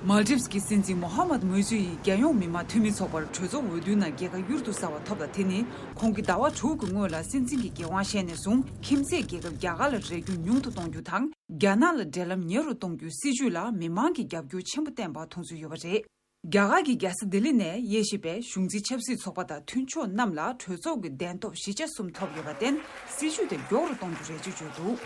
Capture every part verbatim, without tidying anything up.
མཱལ་ཌིབས་ཀྱི་སྲིད་འཛིན་མོ་ཧ་མད་མོ་ཨི་ཛུ་ཡིས་རྒྱལ་ཡོངས་མི་དམངས་འཐུས་མི་ཚོགས་པར་གྲོས་ཚོགས་འོས་བསྡུའི་ནང་རྒྱལ་ཁ་གཡུར་དུ་ཟ་བ་ཐོབ་ལ། དེ་ནི་ཁོང་གིས་ཟླ་བ་དྲུག་གི་སྔོན་ལ་སྲིད་འཛིན་གྱི་འགན་དབང་བཞེས་ནས་བཟུང་ཁྱིམ་མཚེས་རྒྱལ་ཁབ་རྒྱ་གར་ལ་རེ་སྐུལ་ཉུང་དུ་གཏོང་རྒྱུ་དང་། རྒྱ་ནག་ལ་འབྲེལ་ལམ་ཉེ་རུ་གཏོང་རྒྱུའི་སྲིད་བྱུས་ལ་མི་མང་གིས་རྒྱབ་སྐྱོར་ཆེན་པོ་བསྟན་པ་མཐོང་ཚུལ་ཡོད་པ་རེད། རྒྱ་གར་གྱི་རྒྱལ་ས་ལྡི་ལི་ནས་དབྱེ་ཞིབ་པས་གཞུང་འཛིན་ཆབ་སྲིད་ཚོགས་པ་དང་མཐུན་ཕྱོགས་རྣམས་ལ་གྲོས་ཚོགས་ཀྱི་གདན་ཐོབ་བཞི་ཆ་གསུམ་ཐོབ་ཡོད་པར་བརྟེན། སྲིད་བྱུས་དེ་མགྱོགས་རུ་གཏོང་རྒྱུ་རེད་ཅེས་བརྗོད་འདུག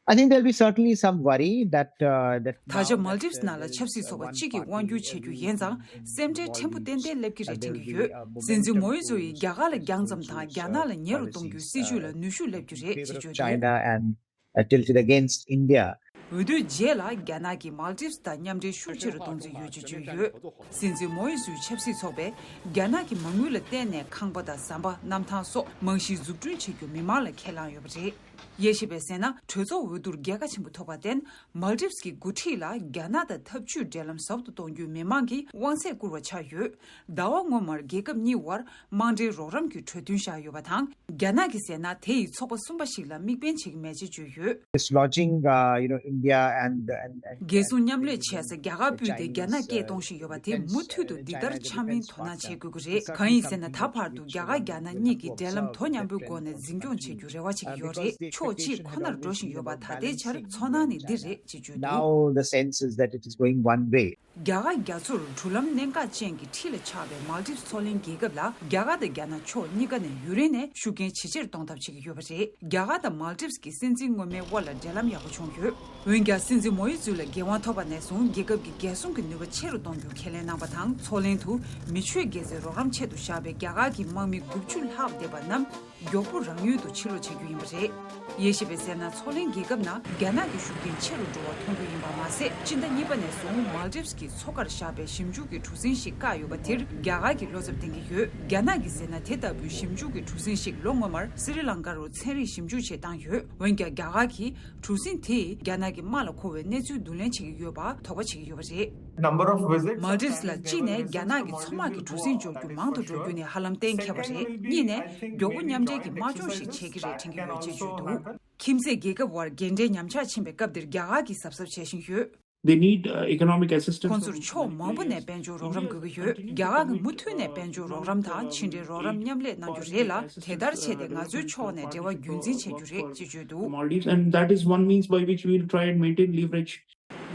I think there'll be certainly some worry that, uh, that ད་ཆ་མཱལ་ཌིབས་ནང་ལ་ཆབ་སྲིད་ཚོགས་པ་གཅིག་གིས་དབང་བསྒྱུར་བྱེད་རྒྱུ་ཡིན་ཙང་། སེམས་ཁྲལ་ཕྲན་བུ་ཏན་ཏན་སླེབས་ཀྱི་རེད་དྲན་གྱི་ཡོད། སྲིད་འཛིན་མོ་ཨི་ཛུ་ཡིས་རྒྱ་གར་ལ་རྒྱང་ཙམ་དང་རྒྱ་ནག་ལ་ཉེ་རུ་གཏོང་རྒྱུའི་སྲིད་བྱུས་ལ་ནུས་ཤུགས་སླེབས་རྒྱུ་རེད་ཅེས་བརྗོད་འདུག uh, tilted against India. འོས་བསྡུའི་རྗེས་ལ་རྒྱ་ནག་གིས་མཱལ་ཌིབས་དང་མཉམ་འབྲེལ་ཤུགས་ཆེ་རུ་གཏོང་རྩིས་ཡོད་ཅེས་བརྗོད་ཡོད། སྲིད་འཛིན་མོ་ཨི་ཛུའི་ཆབ་སྲིད་ཚོགས་པས་རྒྱ་ནག་གི་མ་དངུལ་ལ་བརྟེན་ནས་ཁང་པ་དང་ཟམ་པ། གནམ་ཐང་སོགས་རྨང་གཞི་འཛུགས་སྐྲུན་བྱེད་རྒྱུ་མི་མང་ལ་ཁས་བླངས་ཡོད་པ་རེད། དབྱེ་ཞིབ་པས་གསལ་ན། གྲོས་ཚོགས་འོས་བསྡུར་རྒྱལ་ཁ་ཆེན་པོ་ཐོབ་པར་བརྟེན། མཱལ་ཌིབས་ཀྱི་འགོ་ཁྲིད་ལ་རྒྱ་ནག་དང་འཐབ་ཇུས་འབྲེལ་ལམ་ཟབ་ཏུ་གཏོང་རྒྱུའི་མི་མང་གིས་དབང་ཚད་བསྐུར་བ་ཆགས་ཡོད། ཟླ་བ་སྔོན་མར་རྒྱལ་ཁབ་གཉིས་དབར་དམངས་འབྲེལ་རོགས་རམ་གྱི་གྲོས་མཐུན་བཞག་ཡོད་པ་དང་། རྒྱ་ནག་གིས་ཟེར་ན། དེ་ཡིས་ཚོགས་པ་གསུམ་པ་ཞིག་ལ་དམིགས་འབེན་བྱེད་ཀྱི་མེད་ཅེས་བརྗོད་ཡོད། Dislodging, uh, you know, India and, and, and རྒྱལ་སྲུང་མཉམ་ལས་བྱས་ཚེ། རྒྱ་གར་སྤུས་དེ་རྒྱ་ནག་སྐད་གཏོང་བཞིན་ཡོད་པ་དེ་མུ་མཐུད་དུ་འདི་ལྟར་ཆགས་མིན་དོ་སྣང་བྱེད་དགོས་ཀྱི་རེད། གང་ཡིན་ཟེར་ན། ད་བར་དུ་རྒྱ་གར་རྒྱ་ནག་གཉིས་ཀྱིས་འབྲེལ་ལམ་དོ་མཉམ་པོའི་སྒོ་ནས་འཛིན་སྐྱོང་བྱེད་རྒྱུ་རེ་བ་བྱེད་ཀྱི་ཡོད་རེད། ཕྱོགས་གཅིག་ཁོ་ནར་འགྲོ་བཞིན་ཡོད་པ་ད་ལྟའི་ཆར་ཚོར་སྣང་ནི་འདི་རེད་ཅེས་བརྗོད་འདུག Now the sense is that it is going one way. རྒྱ་གར་རྒྱ་མཚོར་གྲུ་ལམ་གནད་འགག་ཅན་གྱི་འཁྲིས་ལ་ཆགས་པའི་མཱལ་ཌིབས་མཚོ་གླིང་རྒྱལ་ཁབ་ལ། རྒྱ་གར་དང་རྒྱ་ནག་ཕྱོགས་གཉིས་ཀ་ནས་ཡུན་རིང་ནས་ཤུགས་རྐྱེན་ཇེ་ཆེར་གཏོང་ཐབས་བྱེད་ཀྱི་ཡོད་པ་རེད། རྒྱ་གར་དང་མཱལ་ཌིབས་ཀྱི་སྲིད་འཛིན་སྔོན་མའི་དབར་ལ་འབྲེལ་ལམ་ཡག་པོ་བྱུང་ཡོད། འོན་ཀྱང་། སྲིད་འཛིན་མོ་ཨི་ཛུ་ལ་འགན་དབང་ཐོབ་པ་ནས་བཟུང་། རྒྱལ་ཁབ་ཀྱི་རྒྱལ་སྲུང་གི་ནུས་པ་ཆེ་རུ་གཏོང་རྒྱུ་ཁས་ལེན་གནང་བ་དང་། མཚོ་གླིང་དུ་མི་ཆོས་དགེ་རྩའི་རོགས་རམ་ཆེད་དུ་བཞག་པའི་རྒྱ་གར་གྱི་དམག་མི་དགུ་བཅུ་ལྷག་འདུས་པ་རྣམས། མགྱོགས་པོ་རང་ཡུལ་དུ་ཕྱིར་ལོག་བྱ་རྒྱུ་ཡིན་པ་རེད། དབྱེ་ཞིབ་པས་གསལ་ན། མཚོ་གླིང་རྒྱལ་ཁབ་ནང་རྒྱ་ནག་གི་ཤུགས་རྐྱེན་ཆེ་རུ་འགྲོ་བ་མཐོང་རྒྱུ་ཡིན་པ་མ་ཟད། སྤྱི་ཟླ་གཉིས་པ་ནས་བཟུང་མཱལ་ཌིབས་ཀྱི་མཚོ་ཁར་བཞག་པའི་ཞིབ་འཇུག་གི་གྲུ་གཟིངས་ཤིག་བཀག་ཡོད་པ་དེར་རྒྱ་གར་གྱིས་བློ་འཚབ་བསྟན་གྱི་ཡོད། རྒྱ་ནག་གིས་ཟེར་ན། དེ་ལྟ་བུའི་ཞིབ་འཇུག་གི་གྲུ་གཟིངས་ཤིག་ལོ་སྔོན་མར་སི་རི་ལང་ཀ་རུ་ཚན་རིག་ཞིབ་འཇུག་ཆེད་བཏང་ཡོད། འོན་ཀྱང་། རྒྱ་གར་གྱིས་གྲུ་གཟིངས་དེས་རྒྱ་ནག་གི་དམག་ལ་མཁོ་བའི་གནས་ཚུལ་བསྡུ་ལེན་བྱེད་ཀྱི་ཡོད་པ་དོགས་པ་བྱེད་ཀྱི་ཡོད་པ་རེད། Number of visits མཱལ་ཌིབས་ལ་གཅིག་ནས་རྒྱ་ནག་གི་མཚོ་དམག་གི་གྲུ་གཟིངས་འཇོག་རྒྱུ་མང་དུ་འགྲོ་རྒྱུ་ནི་ཧ་ལམ་གཏན་འཁེལ་བ་རེད། གཉིས་ནས་མགྱོགས་པོ་མཉམ་འབྲེལ་གྱི་དམག་སྦྱོང་ཞིག་བྱེད་ཀྱི་རེད་དྲན་གྱི་ཡོད་ཅེས་བརྗོད་འདུག་ཁྱིམ་མཚེས་རྒྱལ་ཁབ་དབར་འགལ་འབྲེལ་ཉམས་ཆག་ཕྱིན་པའི་སྐབས་འདིར་རྒྱ་གར་གྱིས་གཟབ་གཟབ་བྱེད་བཞིན་ཡོད། They need uh, economic assistance. ཁོང་ཚོར་ཕྱོགས་མང་པོ་ནས་དཔལ་འབྱོར་རོགས་རམ་དགོས་ཀྱི་ཡོད། རྒྱ་གར་གྱིས་མུ་མཐུད་ནས་དཔལ་འབྱོར་རོགས་རམ་དང་ཕྱི་འབྲེལ་རོགས་རམ་མཉམ་ལས་གནང་རྒྱུ་རེད་ལ། དེ་ལྟར་བྱས་ཏེ་ང་ཚོའི་ཕྱོགས་ནས་འབྲེལ་བ་རྒྱུན་འཛིན་བྱེད་རྒྱུ་རེད་ཅེས་བརྗོད་འདུག Maldives, and that is one means by which we will try and maintain leverage.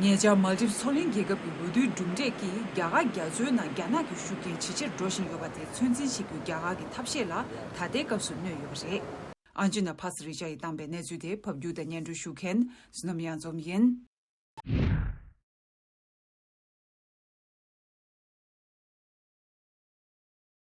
ཉེ་ཆར་མཱལ་ཌིབས་མཚོ་གླིང་རྒྱལ་ཁབ་ཀྱི་འོས་བསྡུའི་གྲུབ་འབྲས་ཀྱིས་རྒྱ་གར་རྒྱ་མཚོའི་ནང་རྒྱ་ནག་གི་ཤུགས་རྐྱེན་ཇེ་ཆེར་འགྲོ་བཞིན་ཡོད་པ་དེ་ཚོད་འཛིན་བྱེད་རྒྱུའི་རྒྱ་གར་གྱི་ཐབས་ཤེས་ལ་ད་ལྟའི་སྐབས་སུ་གནོད་ཡོད་པ་རེད། ཨན་ཅི་ན་ཕ་སི་རི་ཅ་ཡིས་བཏང་པའི་གནས་ཚུལ་དེ་ཕབ་སྒྱུར་དང་སྙན་སྒྲོན་ཞུ་མཁན་བསོད་ནམས་གཡང་འཛོམས་ཡིན།